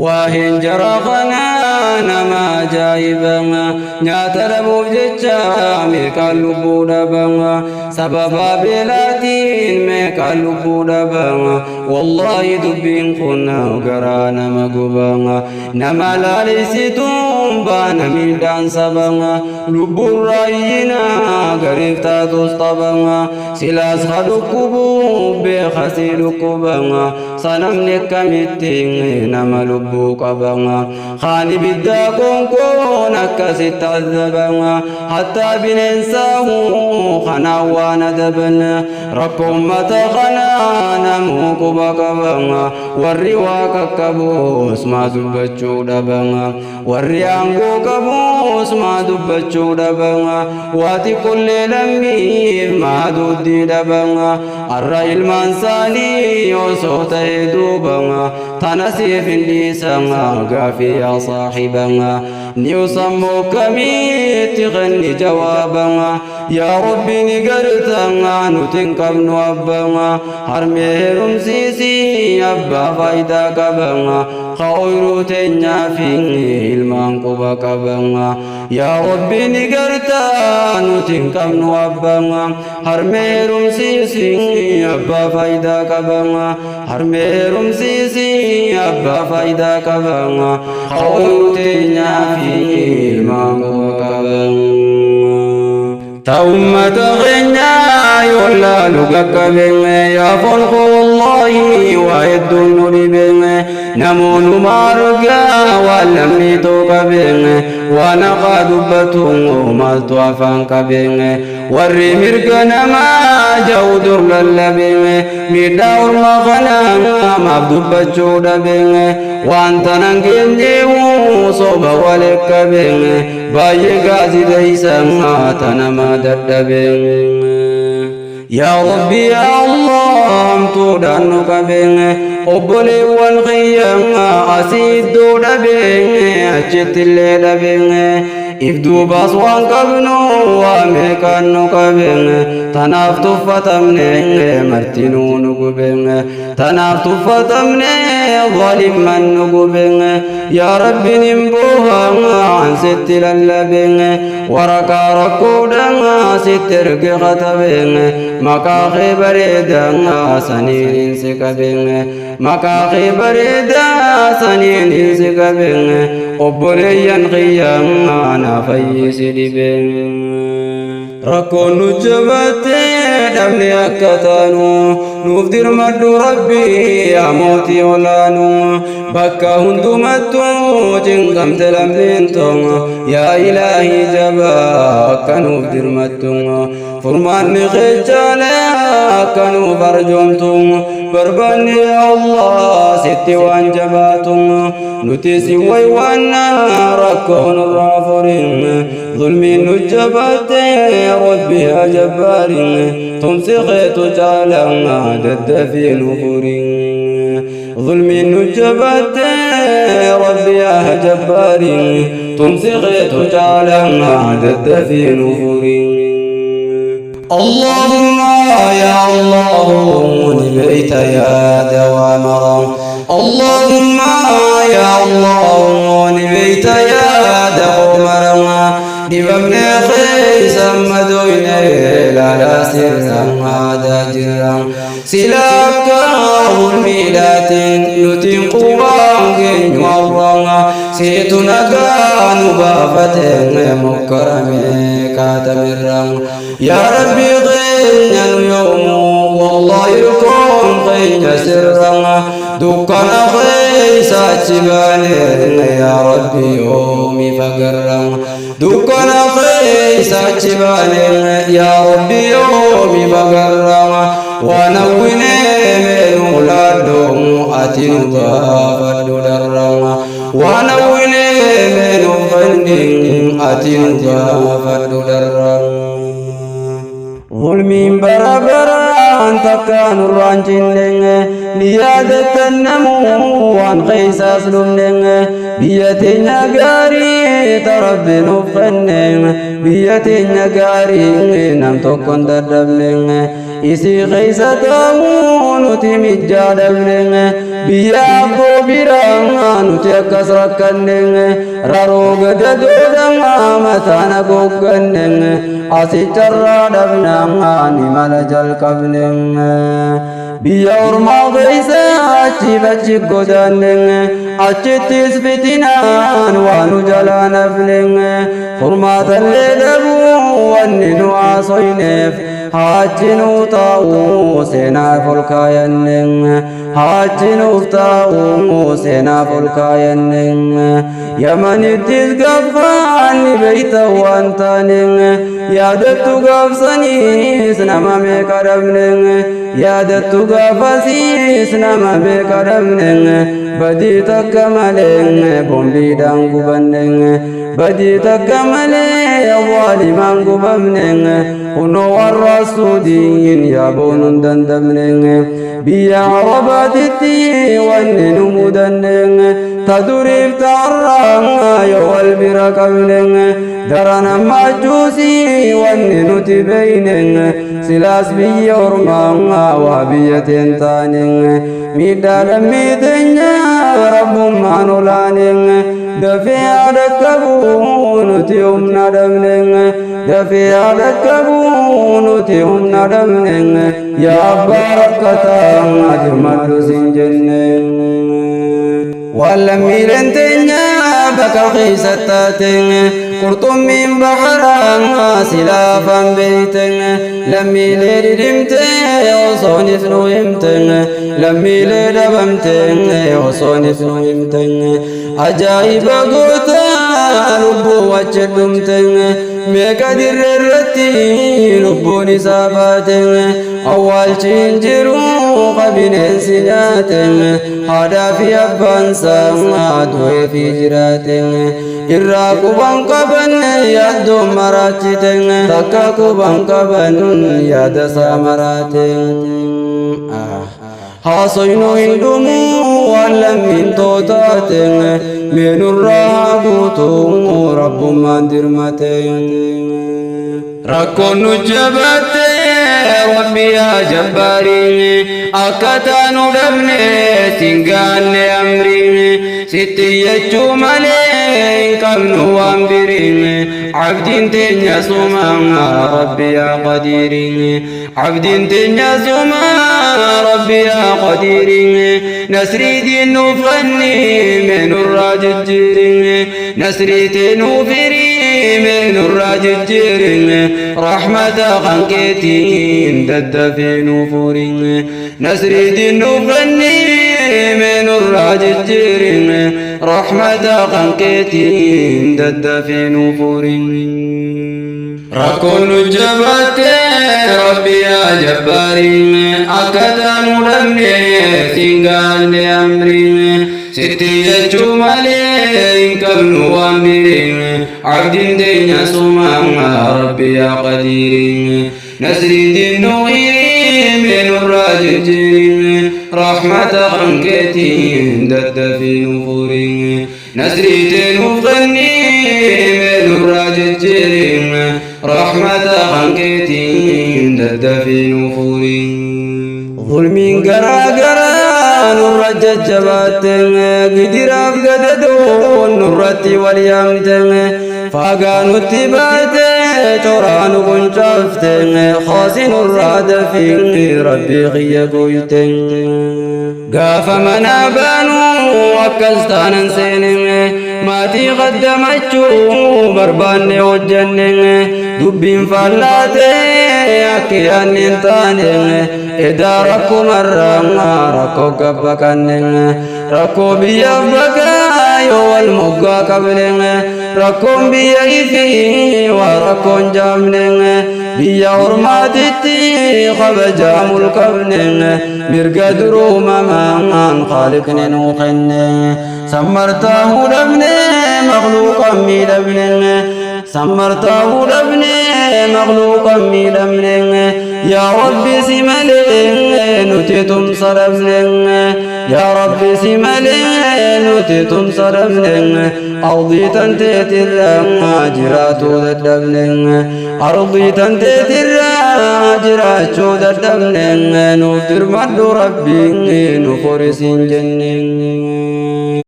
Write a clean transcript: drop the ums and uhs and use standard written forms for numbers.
Waaheen jara kanaa nama ajaa'iba. Nyaata dhabuuf jecha meeqaan lubbuu dhaba. Sababa beelaatiin meeqaan lubbuu dhaba. Wallaahi dubbiin kun garaa nama guba. Nama laalessituun baana miidhaan saba. Lubbuun raayyina gariif taatus tapha. Silaas ha dhukkubu beeka si dhukkuba. Sanamni akkamitti nama lubbuu qaba. Kaan ibiddaa qoonqoon akkasitti azaba. Hattaa bineensaahu kanaan waan adaban. Rakkoo ummata kanaa namuu quba qaba. Warri waa qaqqabus maa dubbachuu dhaba. Warri aangoo qabus maa dubbachuu dhaba. Waa xiqqollee lammiif maa duuddii dhaba. Har'a ilmaan isaanii osoo ta'e duuba. Tana siif hin dhiisan gaafii yaa saahiba. Ni usammoo kamitti kenni jawaaba. Yaa Rabbi ni garta nuti hin qabnu abba. Harmee heerumsiisi abbaa faayidaa qaba. Ka ooyiruu teenyaa fi ilmaan quba qaba. Yaa Rabbi ni garta nuti hin qabnu abba. Harmee heerumsiisi abbaa faayidaa qaba. Harmee heerumsiisi abbaa faayidaa qaba. Ka ooyiruu teenyaa fi ilmaan quba qaba. Ta ummata keenyaa yoo laalu qaqqabe, yaa foon koo, wallaahi waa hedduun nu dhibe. Namoonnuma argaa waan lammiituu qabe, waan haqaa dubbatu maaltu afaan qabe? Warri mirga namaa ja'u dur lallabe, miidhaa orma kanaa maaf dubbachuu dhabe? Waan tanan geenyeewu soba walitti qabe, baay'ee gaazideysa tanama dadhabe. Yaa Rabbi, yaa Allah, hamtuudhaan nu qabe. Obboleewwan kiyya asii iddoo dhabe, achitti illee dhabe. If duubaas waan qabnu waa meeqaan nu qabe. Tanaaf tuffatamne, martinuu nu gube. Tanaaf tuffatamne, zalimman nu gube. Yaa Rabbi, nin booha an sitti lallabe. Waraqaa rakkoodhaan sitti erge katabe. Maqaa kee bareedaa saniin si qabe, maqaa kee bareedaa saniin si qabe. Obboleeyyan kiyya na fayyisi dhibe. Rakkoon nu jabattee dhabne akka taanu nuuf dirmadhu Rabbi, yaa mootii olaanu. Bakka hundumattuu cinqamte lammiin to'o, yaa Ilaahii jabaa, akka nuuf dirmattu. Furmaanni keechaalee akka nuuf arjoomtu barbaanne. Yaa Allah, sitti waan jabaatu nuti si waywaanna, rakkoo nurraa furin. Zulmiin nu jabaatte, Rabbi yaa jabbaarin, tumsi keetu caala, daddafii nu furin. Zulmiin nu jabaatte, Rabbi yaa jabbaarin, tumsi keetu caala, daddafii nu furin. اللهم يا الله نبيت يا دوام. اللهم يا الله نبيت يا دوام. Dhibamne keessa madoyne laala sirran aadaa jirra. Sila akka hulmiidhaatiin nuti qubaan geenyu arrama. Siitu nagaa nu baafate mokkarame kaatamirra. Yaa Rabbi keenya, nu yoomu wallahi rukkoon keenya sirra. Dukkana keessa achi baane, yaa Rabbi, yoomi fagarra. Dukkana keessa achi baane, yaa Rabbi, yoomi fagarra. Waan hawwine meenu laaddu, ati nu baafadhu dharra. Waan hawwine meenu fanni, ati nu baafadhu dharra. Zulmiin bara baraan takka nurraan cinne, ni yaadattan namuu waan keessaas dhumne. Biyya teenya gaarii ta Rabbi nuuf kenne, biyya teenya gaarii nam tokkon dadhabne, isii keessa taa'uu nuti mijjaa dhabne. Biyya abboo biraa nuti akkas rakkanne, raroo gadadoodha mataan haguugganne, asicharraa dhabnaa ni mala jalqabne. Biyya ormaa keessa achiif achi godaanne, achittis fitinaan waa nu jalaa nafne. Furmaatallee dhabuu wanni nu haasoyneef, haachi nuu taa'uu seenaaf ol kaayanne, haachi nuuf taa'uu seenaaf ol kaayanne. Yamanittis gaffaanni beeyta waan taane, yaadattu gaafsaniis nama meeqa dhabne, yaadattu gaafasiis nama meeqa dhabne. Badii takka malee bombiidhaan gubanne, badii takka malee zaalimaan gubamne. Kunoo warra Suudiin yaaboon hin dandamne. Biyya Arabaatitti wanni nu mudanne, ta duriif ta'arraa yoo wal bira qabne, daran ammaachuusi wanni nuti beeyne. Silaas biyya ormaa waa biyya teen taane, miidhaa lammii teenya rabbummaan olaane. Dafee haadha qabuu nuti humna dhabne, dafee haadha qabuu nuti humna dhabne. Yaa abbaa rakkataa dirmadhu sin jenne. Waan lammiileen teenya bakka keessa taate, qurxummiin baharaa silaafaan beeyte. Lammiilee dhidhimte osoonis nu himte, lammiilee dhabamte osoonis nu himte. Ajaa'iba goota lubbuu achi dhumte, meeqa dirree irratti lubbuun isaa baate. Awwaalchi hin jiru qabineensi nyaate, haadhaa fi abbaan isaa du'ee fi jiraate. Irraa quban qaban yaaddoon maraachite, takka quban qaban yaada isaa maraate. Haasoynu hin dhumu waan lammiin tootaate, meenurraa haa guutu rabbummaan dirmate. Rakkoon nu jabaatte rabbi yaa jabbaarii, akka taanu dhabne singaanne amrii, sitti jechuu malee hin qabnu waan birii. Abdiin teenya suma rabbi yaa qadiirii, abdiin teenya suma rabbi yaa qadiirii. Nasrii diin nuufanni meenurraa jijjiirii, nasrii teenuu firii meenurraa jijjiirii, rahmata kan keetiin daddafee nuuf furii. Nasrii diin nuufanni meenurraa jijjiirii, rahmata kan keetiin daddafee nuuf furii. Rakkoon nu jabaatte rabbi yaa jabbaarii, akka taanu dhabne singaanne amrii, sitti jechuu malee hin qabnu waan birii. Abdiin teenya suma rabbi yaa qadiirii, nasrii dinnuu meenurraa jijjiirii, rahmata kan keetiin daddafii nu furii. Nasrii teenuuf kennii meenurraa jijjiirii, rahmata kan keetiin daddafii nu furii. Zulmiin garaa garaa nurra jajjabaatte, gidiraaf gadadoon nurratti wal yaamte, faagaa nutti baate coraa nu quncaafte, haasi nurraa dafii rabbii kiyya gooyte. Gaafa manaa baanu akkas taanan seene, maatii qaddamachuu barbaanne hojjenne, dubbiin faallaate akka yaadne hin taane. Edaa rakkumarraa rakkoo gabbaqanne, rakkoo biyyaaf baqaa yoo wal moggaa qabne, rakkoon biyya ifi waa rakkoon jaamne. Biyya ormaatitti kabajaa mulqabne, mirga duruumamaan khaliqni nuu kenne. Sammartaahuu dhabne makhluuqan miidhamne, sammartaahuu dhabne makhluuqan miidhamne. Yaa rabbi si malee nuti tumsa dhabne, yaa rabbi si malee nuti tumsa dhabne. Ardii tanteetirra jiraatuu dadhabne, ardii tanteetirra Jiraachuu dadhabne, nuuf dirmadhu Rabbi, nu furisiin jenne.